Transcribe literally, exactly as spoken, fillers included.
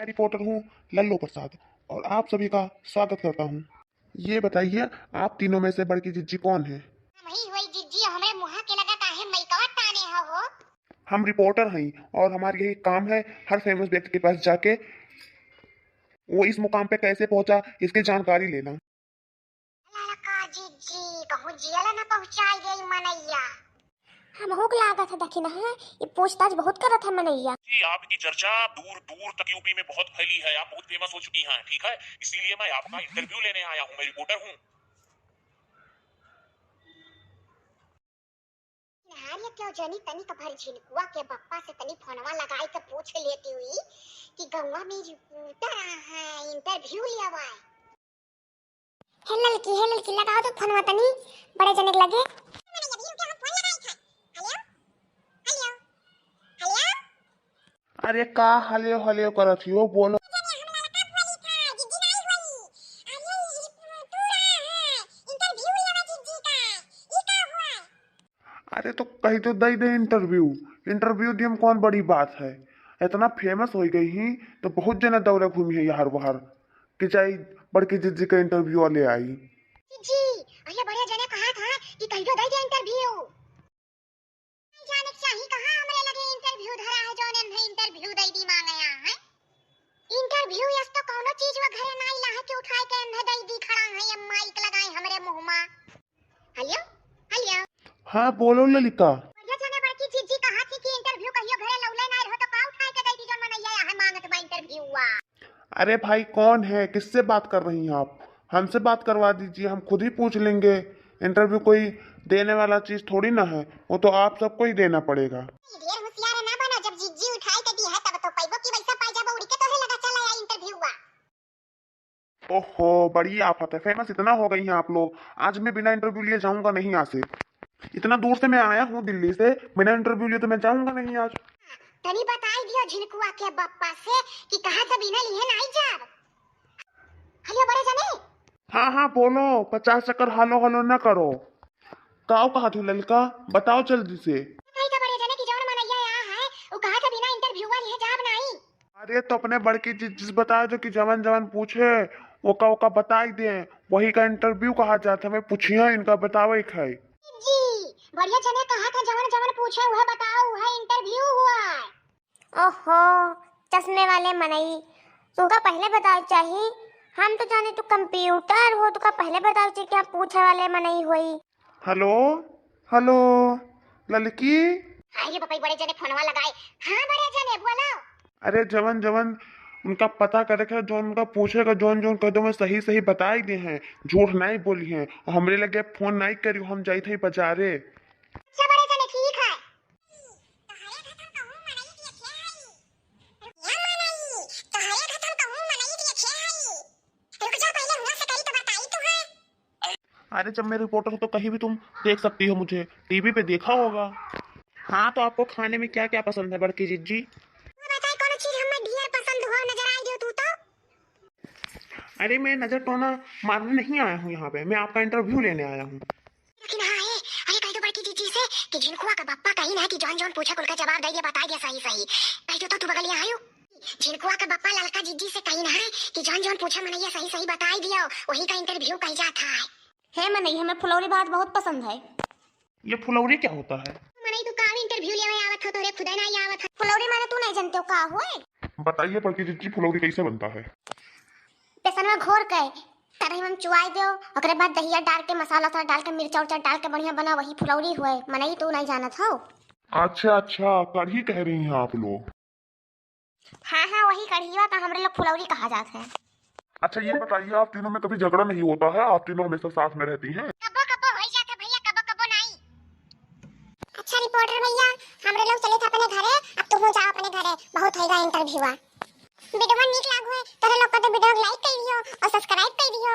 मैं रिपोर्टर हूँ लल्लू प्रसाद और आप सभी का स्वागत करता हूँ। ये बताइए, आप तीनों में से बड़की जिज्जी कौन है? हम ही होई जिज्जी, हमरे मुँह के लगा काहे मइकवा ताने हो? हम रिपोर्टर हई और हमार यही काम है हर फेमस व्यक्ति के पास जाके वो इस मुकाम पे कैसे पहुंचा, इसकी जानकारी लेना। ललका जिज्जी, कहूँ जियल न पहुँचाई गई मनैया। हमहू के लागत है, देखी ना, ये पूछताछ बहुत करत है मनैया। जी, आपकी चर्चा दूर दूर तक यूपी में बहुत फैली है, आप बहुत फेमस हो चुकी हैं, ठीक है, इसीलिए मैं आपका इंटरव्यू लेने आया हूँ, मैं रिपोर्टर हूँ। नार, ये क्यों जनी तनी कभर झिनकुआ के बप्पा से तनी फोनवा लगाई के पूछ लेती हुई कि गौवा में रिपोर्टर आ है, इंटरव्यू लेवा है। हे ललकी, हे ललकी, लगाओ तो फोनवा तनी बड़े जने के लगे। हेलो, हेलो, हेलो। अरे का हेलो हेलो करत ही हो, बोलो। अरे हम ललका बोली था, जिज्जी नहीं बोली। अरे ये तू रहा है, इंटरव्यू लेवा जिज्जी का। ई का हुआ? अरे तो कही तो दई दे इंटरव्यू। इंटरव्यू दिए में कौन बड़ी बात है, इतना फेमस हो गई ही तो बहुत जने दौड़े घूमी है यार बाहर कि जाई बड़की जिज्जी का इंटरव्यू ले आई। जिज्जी, अरे बड़े जने कहा था कि कही तो दई दे इंटरव्यू। जाने के चाही कहाँ हमरे लगे इंटरव्यू धरा है, जौन एन्हे इंटरव्यू दे दी मांगे यहाँ है। इंटरव्यू यस तो कौनो चीज वो घरे ना इला है कि उठाए के एन्हे दे दी खड़ा है, ये माइक लगाए हमरे मुँह मा। हेलो, हेलो। हाँ, बोलो ललिका। बढ़िया जाने बड़की जिज्जी कहा थी कि इंटरव्यू कहियो घरे लौले ना रहो तो का उठाए के दे दी जौन मनैया यहाँ मांगत बा इंटरव्यू हुआ। अरे भाई, कौन है, किससे बात कर रही हैं आप? हमसे बात करवा दीजिए, हम खुद ही पूछ लेंगे। इंटरव्यू कोई देने वाला चीज थोड़ी ना है, वो तो आप सबको ही देना पड़ेगा। ढेर होशियार ना बनो, जब जिज्जी उठाई के दी है तब तो पैबो की वैसा पाई जाबो उड़ी के तोहरे लगा चला आया इंटरव्यू हुआ। ओहो, बड़ी आफत है, फेमस इतना हो गई हैं आप लोग। आज मैं बिना इंटरव्यू लिए जाऊंगा नहीं यहाँ से। इतना दूर से मैं आया हूँ दिल्ली से, बिना इंटरव्यू लिए तो मैं जाऊंगा नहीं आज। तनी बताई दियो झिनकुआ के बप्पा से कि कहा से बिना लिए नहीं जाब। हेलो बड़े जने। हाँ हाँ बोलो, पचास चक्कर हेलो हेलो न करो। काव कहा तू ललका, बताओ जल्दी से। कही तो बड़े जने कि जौन मनैया यहाँ है, वो कहा से बिना इंटरव्यू लिए जाब नहीं। अरे तो अपने बड़की जिज्जी से बता दो कि जवन जवन पूछे ओका ओका बताई दे, वही का इंटरव्यू कहा जात है। मैं पूछिया इनका बतावे के है। जी, बढ़िया जने कहा था जवन जवन पूछे वह बताओ, वह इंटरव्यू हुआ है। ओहो, चश्मे वाले मनई, तुका पहले बतावे चाही। हम तो जाने तू कंप्यूटर हो, तुका पहले बतावे चाही कि हम पूछे वाले मनई होई। हेलो, हेलो, ललकी। हाय रे बपई, बड़े जने फोनवा लगाए। हाँ बड़े जने, बोलो। अरे जवन जवन उनका पता करे के, जौन उनका पूछे के, जौन जौन कह दो, मैं सही सही बताई दे हैं, झूठ नहीं बोली हैं। और हमरे लगे फोन नहीं करियो, हम जाई थे बाजारे। अच्छा बड़े जने, ठीक है। तोहरे घर हम कहूँ मनई देखे हई। या मनई, तोहरे घर हम कहूँ मनई देखे हई। रुक जा, पहले हुआ से करी तो बताई तू है। अरे, जब मैं रिपोर्टर हूँ तो कहीं भी तुम देख सकती हो मुझे, टीवी पे देखा होगा। हाँ, तो आपको खाने में क्या क्या पसंद है बड़की जिज्जी? वो बताए, कौनो चीज हमें ढेर पसंद हो, नजर आई दियो तू तो। अरे, मैं नजर टोना मारने नहीं आया हूँ यहाँ पे, मैं आपका इंटरव्यू लेने आया हूँ। लेकिन हाँ है, अरे कह दो बड़की जिज्जी से कि झिनकुआ का बप्पा कही ना कि जौन जौन पूछे उनका जवाब दे दिया, बताई दिया सही सही। कह दो तो तू बगलिया आयो। झिनकुआ का बप्पा ललका जिज्जी से कही ना है कि जौन जौन पूछे मनैया सही सही बताई दियो, वही का इंटरव्यू कही जात है। हे मनई, हमें फुलौरी भात बहुत पसंद है। ये फुलौरी क्या होता है? मनई तू का इंटरव्यू लेवे आवत हो, तोरे खुदे नहीं आवत है। फुलौरी माने तू नहीं जानते हो का होए? बताइए बड़की जिज्जी, फुलौरी कैसे बनता है? बेसनवा घोर के तरही में चुआई दो, ओकरे बाद दहिया डाल के, मसाला उसाला डाल के, मिर्चा उर्चा डाल के बढ़िया बना, वही फुलौरी हुए। मनई तू नहीं जानत हो। अच्छा अच्छा, कढ़ी कह रही हैं आप लोग। हाँ हाँ, वही कढ़ीवा का हमरे लोग फुलौरी कहा जात है। अच्छा ये बताइए, आप तीनों में कभी झगड़ा नहीं होता है? आप तीनों हमेशा साथ में रहती हैं। कब्बो कब्बो होई जात है भैया, कब्बो कब्बो नहीं। अच्छा रिपोर्टर भैया, हमरे लोग चले थे अपने घरे, अब तुम जाओ अपने घरे, बहुत होएगा इंटरव्यूआ। वीडियो नीक लाग हुए तो लोग कदे वीडियो लाइक कर दियो और सब्सक्राइब कर दियो।